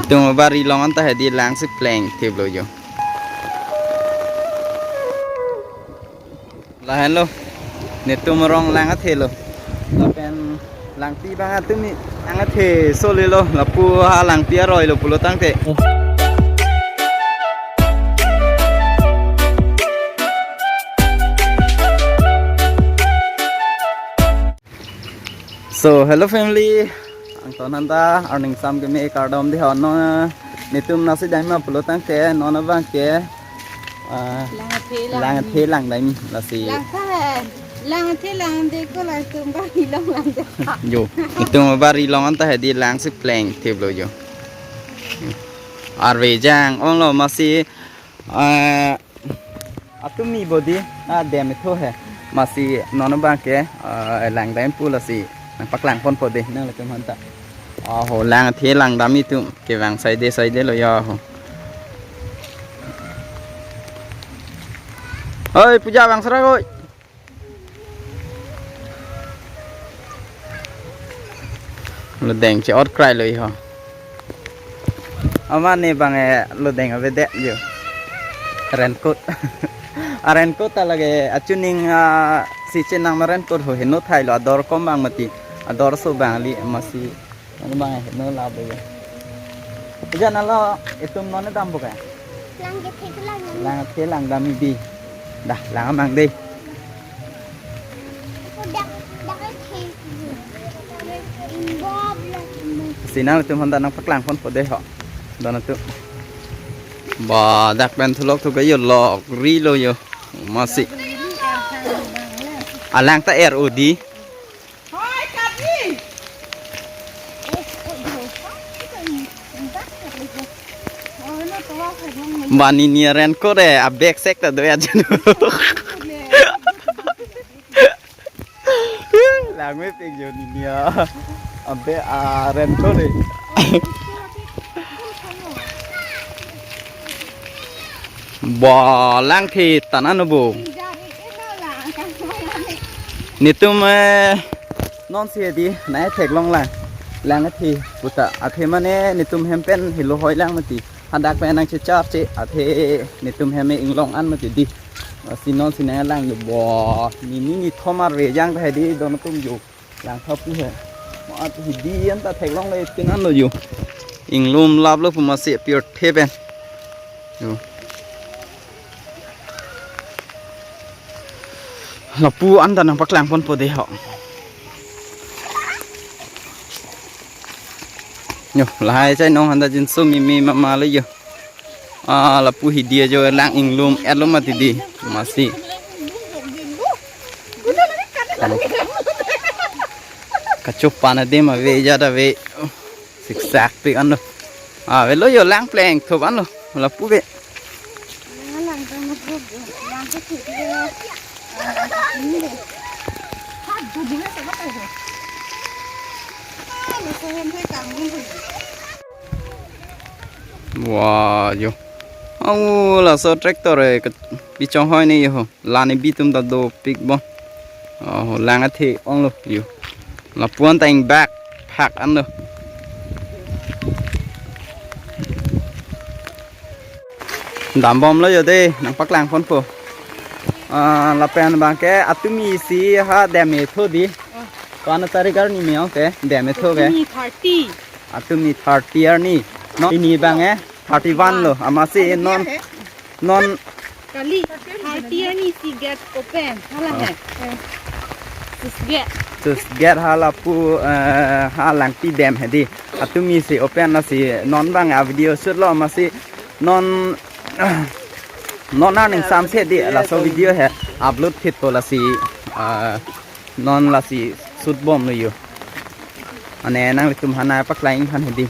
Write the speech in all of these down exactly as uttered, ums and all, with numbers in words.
Tung bari long anta hedi lang si plengthip lo jo. Lahenlo. Netum rong lang athe lo. Lapen langpi abang atum ni ang athe solelo. Lapu ha langpi aroi lo pulo tangte. So, hello family. Angton anta arning sam keme kardom dei ho, non netum nasi daima pulo tangte non abang ke, ah, lang athe lang. Lang athe lang daimi lasi. Lang kha, lang athe lang de ko lang tum bari long lang de. Jo, netum bari long anta hedi lang si plengthip lo jo. Arve jang ong lo masi, ah, atum ni bodi, ah, dem itho he. Masi non abang ke, ah, lang dam pu lasi nangpaklang ponpo dei nanglitum anta. Aho lang athe lang dam itum kevang saide saide lo ya ho. Oi, puja bang sera oi. Lodeng che-ot krai lo iho. Amat ne bang e lodeng avedet jo. Raincoat. A raincoat ta lake achuning, ah, si chenam raincoat ho heno thai lo ador kom bang mati. Ador so bang li masi. Ano bang e heno lap lo jo. Jan alo etum non dampo ke. Lang ke thek lang. Lang ke lang dam ibi. Dah, lang amang dei. Dak, dak thek. Imbab lang. Si nangtum handa nangpaklang ponpo dei ho. Don atum. Ba, dak pen thulok thu ke yo lok ri lo jo. Masi. Alang ta er odi. Bani ni raincoat e, a back sek ta do ya jenu. Lang mepik jo ni ni a. A back a raincoat e. Ba, lang thi tanan bo. Netum, eh, non si di, nai theklong lang. Lang thi puta. Athe mane netum hem pen helo hoi lang mati. Hadak pen nang chechar che. Athe netum hem inglong an mati di. Si non si nang lang jo bo. Ni ni ni thomar ve jang ta di don atum jo. Lang thap pu he. Ma athe di anta theklong le tin an lo jo. Inglum lap lo pu masi pure the pen. Jo. Lapu anta nangpaklang ponpo dei ho. Jo, lahai chai nong handa jinso mimi mama lo jo. Ah, lapu hidi ajo lang inglum, et lo mati di. Masi. Kachup pana de ma ve jada ve. Siksak pik anlo. Ah, avelo jo lang plengthop anlo. Lapu ve. Wah, jo. Au, laso tractor e, ke-, pichong hoi ni jo. Lani bitum ta dopik bon. Oh, lang athe onglo jo. Lapu anta ingbak phak anlo. Dambomlo jo dei, nangpaklang ponpo. Ah, lapen bang ke atum isi ha dem itho di. Ko-an tarik arni me-ong ke dem itho ke. Atum ni thirty. Atum ni thirty arni. No, ini bang e thirty-one lo. Amasi non, non kali thirty arni si gate open. Hala he. Sus gate. Sus gate ha lapu, eh, ha langpi dem hedi. Atum isi open lasi non bang a video shoot lo masi non, non arning samse di laso video he upload thit po lasi, eh, non lasi shoot bomlo jo. Ane nanglitum hanai paklang aphan hedi.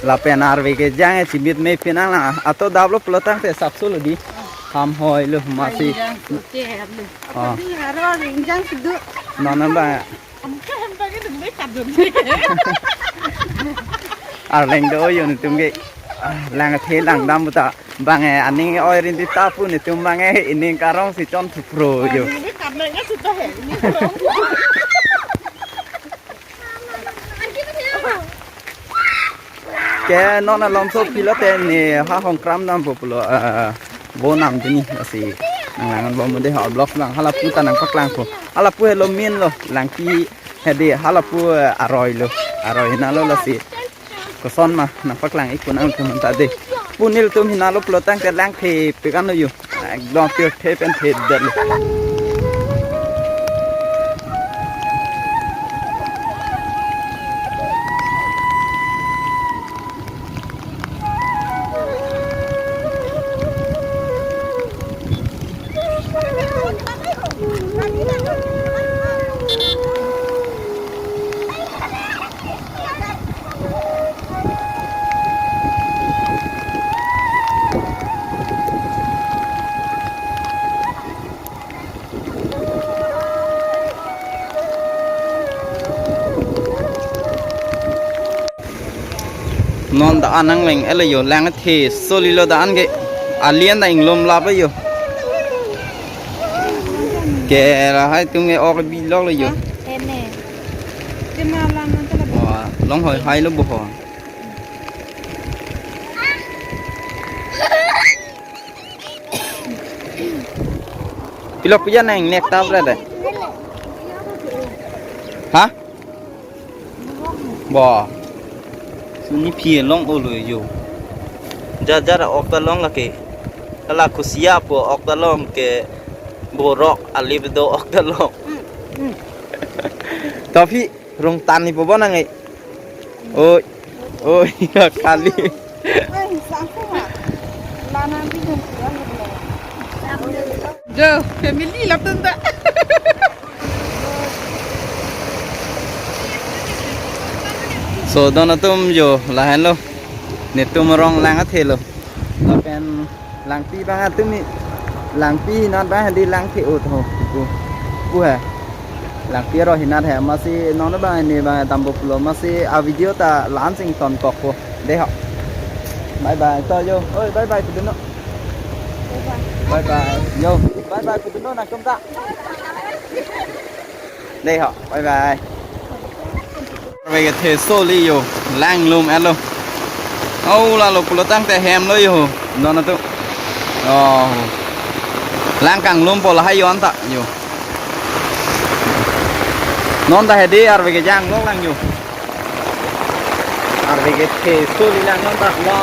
Lapen arve ke jang e chimit me pinang la ato daplo pulo tangte sapso lo di. Ham hoi lo masi. Jang sute ham lo. Oh. Apa di haro ring jang sedu. Non non ba. Amke hem pagi dum be kadun. Arleng do jo netum ke. Ah, lang the lang dam puta. Bang e aning oi rin di ta pu netum bang e ining karong si chon thupro jo. Ini karena sudah he. Ini karong. Ke non alomso pulote ne ha Hongkram dampo pulo, eh, vo nam duni lasi nang lang bom de ha vlog lang halapu ta nangpaklang ko. Halapu helo main lo Langpi hedi halapu, eh, aroi lo. Aroi na lo lasi. Koson ma nangpaklang ik ko nangtum ta de. Pu nelitum hina lo pulo tangte lang thepik an lo yo. Ekdom pirthe pen thedet lo. Non da-an nangleng elo yo, lang the soli lo da-an ke. Alian ta inglom lap lo yo. Ke lahai tum ke ok bi lok lo yo. Ene. Kena lang nang tala. Wah, long hoi hai lo bo ho. Pilok puja nang nek tap re de. Ha? Bo. Suni phi long olo yo. Jajar ok ta long lake. Kala kusia po ok ta long ke borok alip do ok ta long. Tapi rong tani po bonang eh. Oi. Oi, kali. Jo, family laptun ta. So, don atum jo, lahen lo. Netum rong lang athe lo. Lapen Langpi bang atum ni, Langpi hinat bang di lang the ut ho. Pu. Pu ha. Langpi aro hinat he, masi non bang ni bang tambo pulo, masi a video ta lansing ton kok po. De ho. Bye bye to yo. Oi, bye bye kudun no. Bye bye. Yo, bye bye kudun no nangtum ta. De ho. Bye bye. Arve kethe soli yo, lang lum elo. Au lalo pulo tangte hem lo yo, non atum. Oh. Lang kanglum po lahai yon ta yo. Non ta hedi arve kejang lo lang yo. Arve kethe soli lang non ta lo.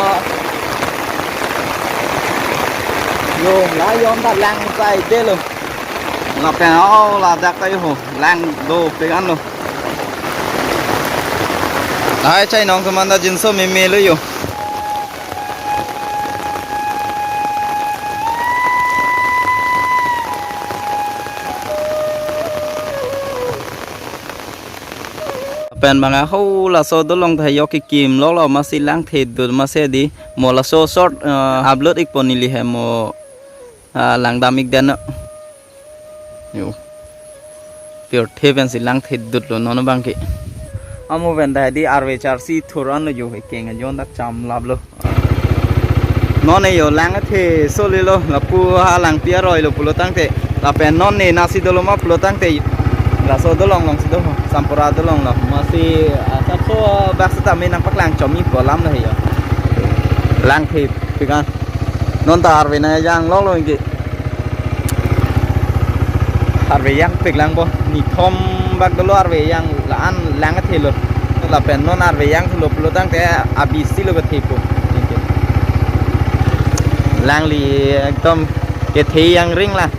Yo, la yon ta lang sai de lo. Lapen au ladak ta yo ho, lang dopik an lo. Hai chai nong keman ta jinso meme lo yo. Pen bang a ho laso dolong ta yok kekim lo lo masi lang the dut masi di mo laso short, eh, upload ik po neli he mo, ah, lang dam ik den. Yo. Pirthe pensi lang the dut lo non bang ke. Amo pen ta di arve charsi thur an lo yo he keng ajon dak cham lap lo. Non ne yo lang the soli lo lapu ha Langpi aroi lo pulo tangte. Lapen non ne nasi dolo ma pulo tangte. Laso dolong long si do. Sampura dolong lo. Masi, ah, asapso bak seta me nangpaklang chomi po alam lo he yo. Lang thepik an. Non ta arve nang jang lo lo ke. Arve jangpik lang po. Nithom bak dolo arve jang la-an lang athe lo. Lapen non arve jangthu lo pulo tangte abisi lo kethe po. Langli ekdom kethe jangring la.